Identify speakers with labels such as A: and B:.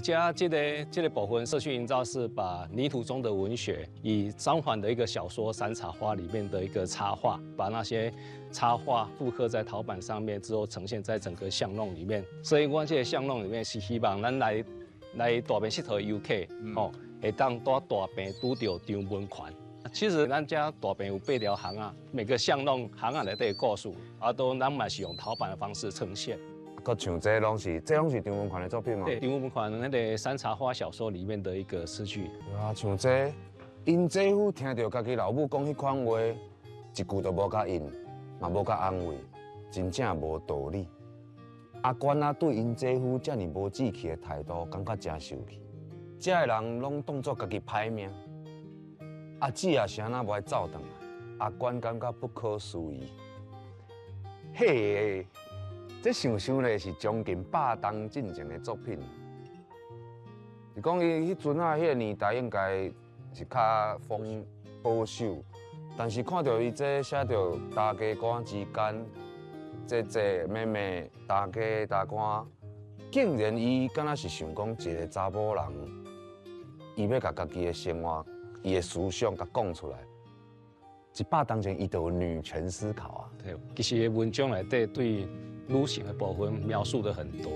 A: 佇遮這個部分，社區營造是把泥土中的文學，以張環的一個小說《山茶花》裡面的一個插畫，把那些插畫復刻在陶板上面之後，呈現在整個巷弄裡面。所以，阮這個巷弄裡面是希望咱來大坪穑佗的遊客，吼，會當佇大坪拄著張文權。其實咱遮大坪有八條巷仔，每個巷弄巷仔內底的故事，啊，都咱嘛是用陶板的方式呈現。
B: 閣像這攏是，這攏是張文權的作品嗎？
A: 對，張文權那個《山茶花》小說裡面的一個詩句。
B: 啊，像這，𪜶姐夫聽著家己老母講彼款話，一句都無共應，嘛無共安慰，真正無道理。阿娟仔對𪜶姐夫遮爾無志氣的態度，感覺誠受氣。遮的人攏當作家己歹命。阿姊也是按怎無愛走轉來？阿娟感覺不可思議。嘿，這想想咧是將近100冬進前的作品。是講伊彼陣仔，彼個年代應該是較風保守，但是看著伊這寫著大家官之間，姐姐妹妹、大家大官，竟然伊敢若是想講一個查某人，伊欲共家己的生活，伊的思想共講出來。100冬前，伊就有女權思考啊。
A: 對，其實文章內底對女性的部分描述的很多。